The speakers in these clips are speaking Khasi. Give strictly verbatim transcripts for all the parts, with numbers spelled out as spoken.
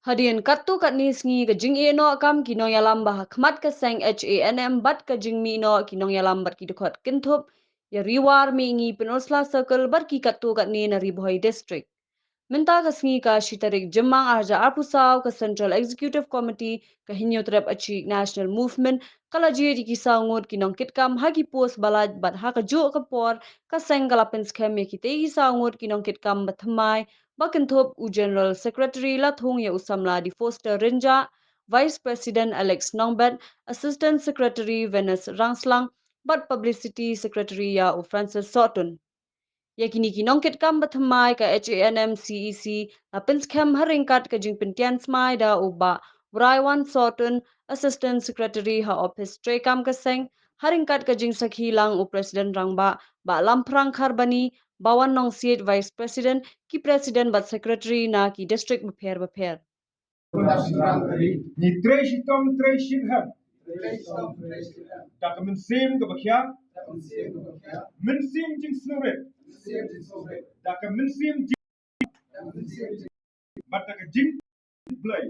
Hadien katto katne sngi ka jingeh noh kam ki nongïalam ba ha khmat ka seng H A N M bad ka jingmih noh ki nongïalam bad ki dkhot kynthup ïa Ri War Mihngi Pynursla Circle bad ki katto katne na Ri Bhoi District. Mynta ka sngi ka shi tarik Jymmang ar hajar arphew saw ka Central Executive Committee ka Hynñiewtrep Achik National Movement ka la jied ïa ki saw ngut ki nongkitkam ha ki post ba lait bad ha kajuh ka por ka seng ka la pynskhem ïa kitei ki saw ngut ki nongkitkam ba thymmai ba kynthup u General Secretary la thung ïa u samla Difoster Rynjah, Vice President Alex Nongbet, Assistant Secretary Venus Rangslang bad Publicity Secretary ïa u Francis Sohtun. Ïa kine ki nongkitkam ba thymmai ka H A N M C E C la pynskhem ha ryngkat ka jingpyntian smai da u Bah Wraiwan Sohtun, Assistant Secretary ha Office treikam ka seng, ha ryngkat ka jingsakhi lang u President Rangbah Bah Lamphrang Kharbani, Bawan Nongsiej Vice President, ki President bad Secretary na ki district bapher bapher. Ngi trei shitom trei shirhem da ka mynsiem kaba khia, mynsiem jingsngewrit, da ka mynsiem jing, bad da ka jingtip Blei.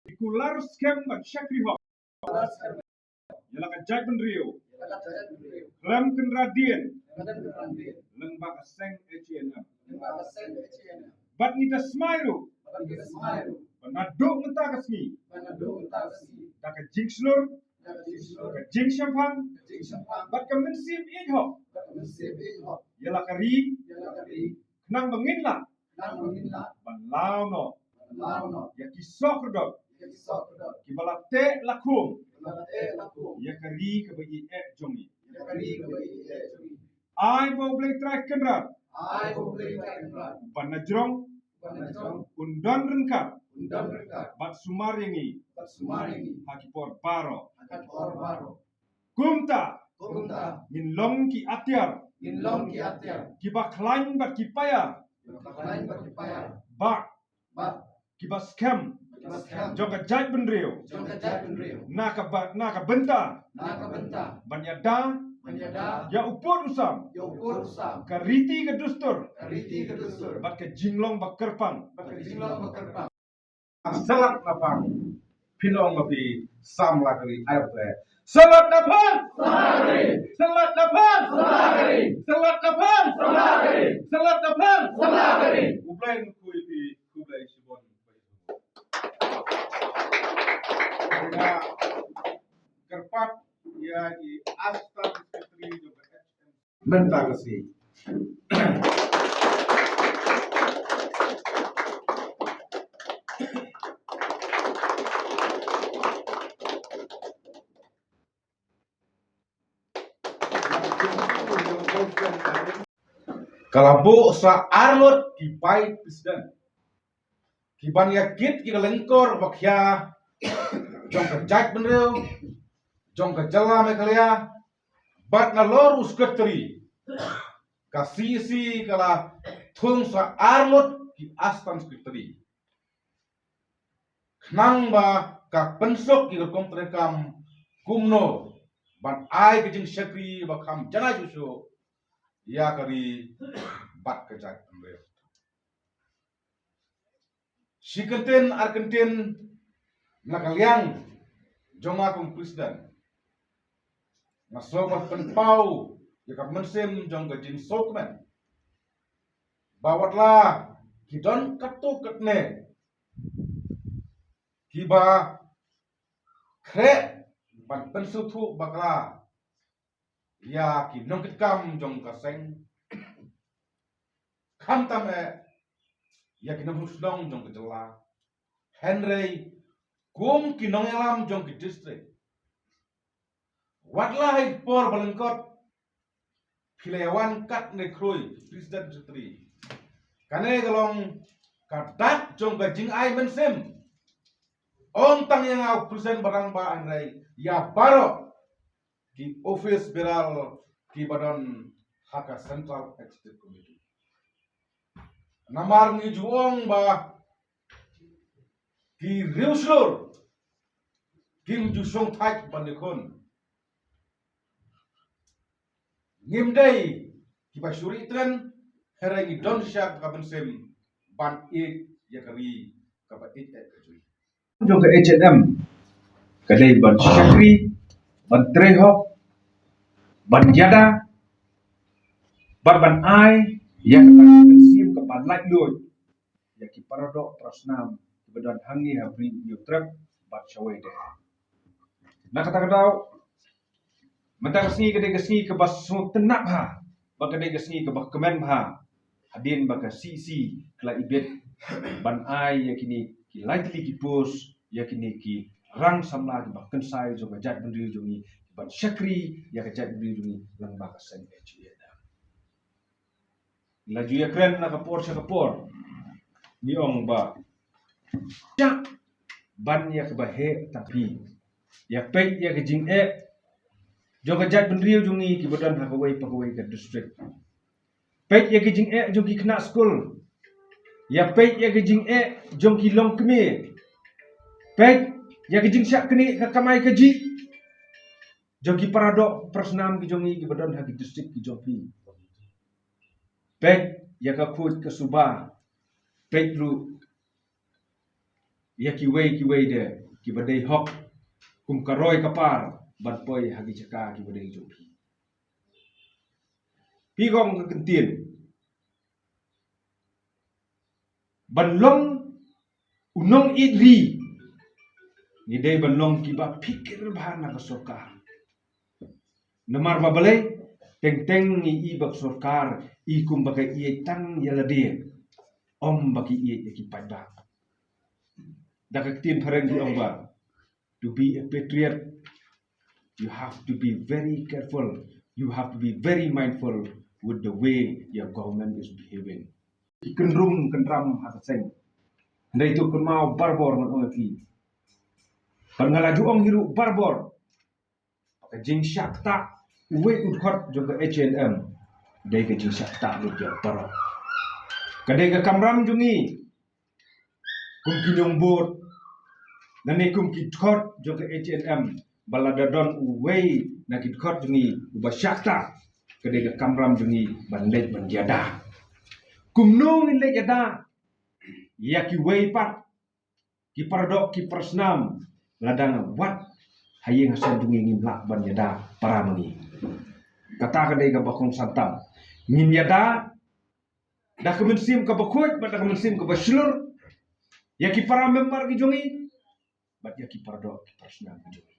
Ki kular skhem ban shakri hok ïa la ka jaitbynriew khlem kynradien lyngba ka seng H A N M. Bad ngi da smai ruh ba naduh mynta ka sngi, da ka jingshlur, ka jingshemphang bad ka mynsiem ïeit hok ïa la ka ri, khnang ba ngin lah ban law noh ïa ki soh kordor kiba la teh la khum ïa ka ri kaba ïeit jong ngi. Ai ba U Blei Trai Kynrad, ai ba U Blei Trai Kynrad, ban na jrong, ban na jrong, un don ryngkat, un don ryngkat, bad sumar ïa ngi, bad sumar ïa ngi, ha ki por baroh, ha ki por baroh. Kumta, kumta, ngin long ki atiar, ngin long ki atiar, kiba khlaiñ bad ki paiar, kiba khlaiñ bad ki paiar, bad bad kiba skhem, kiba skhem, jong ka jaitbynriew, jong ka jaitbynriew, na ka ba, na ka bynta, na ka bynta, ban ïada, ban ïada, ïa u pud u sam, ïa u pud u sam, ka riti ka dustur, ka riti ka dustur, bad ka jinglong ba kyrpang, bad ka jinglong ba kyrpang. Salad na pang, pynlong ma phi samla ka ri ai te. Salad na pang, salad na pang, salad na pang, salad na pang, salad na pang, salad na pang. U Blei un khublei phi, khublei shibun. Nga kyrpad ïa i Assistant Secretary jong ka H M C mynta ka sngi. Ka la buh sa arngut ki vice president kiban ïa kit ki ka lyngkor ba khia jong ka jaitbynriew, jong ka jylla Meghalaya, bad nalor u secretary ka C E C ka la thung sa arngut ki assistant secretary. Khnang ba ka pynsuk ïa ka rukom treikam kumno ban ai ka jingshakri ba kham janai shuh shuh ïa ka ri bad ka jaitbynriew. Shi kyntien ar kyntien na ka liang jong nga kum president, nga sngew ban pynpaw ïa ka mynsiem jong ka jingsngewkmen ba watla ki don katto katne kiba khreh ban pynsngewthuh bakla ïa ki nongkitkam jong ka seng, khamtam eh ïa ki nongshong shnong jong ka jylla, hynrei kum ki nongïalam jong ki district, watla ha i por ba lyngkot phi la ïa wan katne khrui president secretary. Kane ka long ka dak jong ka jingai mynsiem, ym tang ïa nga u president ba rangbah, hynrei ïa baroh ki office bearer kiba don ha ka Central Executive Committee. Namar ngi ju ong ba ki riewshlur kim ju shong thait ban ïakhun. Ngim dei kiba shu ri tren, hynrei ngi don sha ka mynsiem ban ïeit ïa ka ri Jong ka H N M ka dei ban shakri, ban trei hok, ban ïada bad ban ai ïa ka mynsiem kaba laitluid ïa ki paradoh parasnam kiba don hangne ha Ri Hynñiewtrep bad shawei de. Na kata ka daw, mynta ka sngi ka dei ka sngi kaba sngewtynnat bha, ba ka dei ka sngi kaba kmen bha, hadien ba ka C C ka la ibit ban ai ïa kine ki lai tylli ki post ïa kine ki rang samla kiba kynsai jong ka jaitbynriew jong ngi, ban shakri ïa ka jaitbynriew jong ngi lyngba ka seng H A N M. La ju ïakren na ka por sha ka por, ngi ong ba, ïa, ban ïa kaba heh tang phi, ïa peit ïa ka jingeh jong ka jaitbynriew jong ngi kiba don ha kawei pa kawei ka district. Peit ïa ka jingeh jong ki khynnah skul, ïa peit ïa ka jingeh jong ki longkmie, peit ïa ka jingshah knieh ka kamai kajih jong ki paradoh parasnam ki jong ngi kiba don ha ki district ki jong phi. Peit ïa ka khuid ka suba, peit ruh ïa kiwei kiwei de kiba dei hok kum ka roi ka par ban poi ha ki jaka kiba dei jong phi. Phi ong ka kyntien, ban long u nongïeit ri, ngi dei ban long kiba phikir bha na ka sorkar. Namar ba balei? Teng teng ngi i ba ka sorkar i kum ba ka ïeit tang ïa lade, ym ba ki ïeit ïa ki paidbah. Da ka ktien phareng ki ong ba, to be a patriot, you have to be very careful, you have to be very mindful with the way your government is behaving. Ki kynrum kynram ha ka seng, hynrei to kynmaw barabor ngan ong ïa phi, bad nga la ju ong hi ruh barabor, ka jingshah ktah uwei u dkhot jong ka H A N M dei ka jingshah ktah lut ïa baroh. Ka dei ka kamram jong ngi kum ki nongbud, lane kum ki dkhot jong ka H A N M, ba lada don uwei na ki dkhot jong ngi uba shah ktah, ka dei ka kamram jong ngi ban leit ban ïada. Kumno ngin leit ïada ïa kiwei pat ki paradoh ki parasnam, lada nga wat ha ïing ha sem jong ngi ngim lah ban ïada para ma ngi? Kata ka dei kaba kongsan tam. Ngin ïada da ka mynsiem kaba khuid bad da ka mynsiem kaba shlur ïa ki para member ki jong ngi bad ïa ki paradoh ki parasnam ki jong ngi.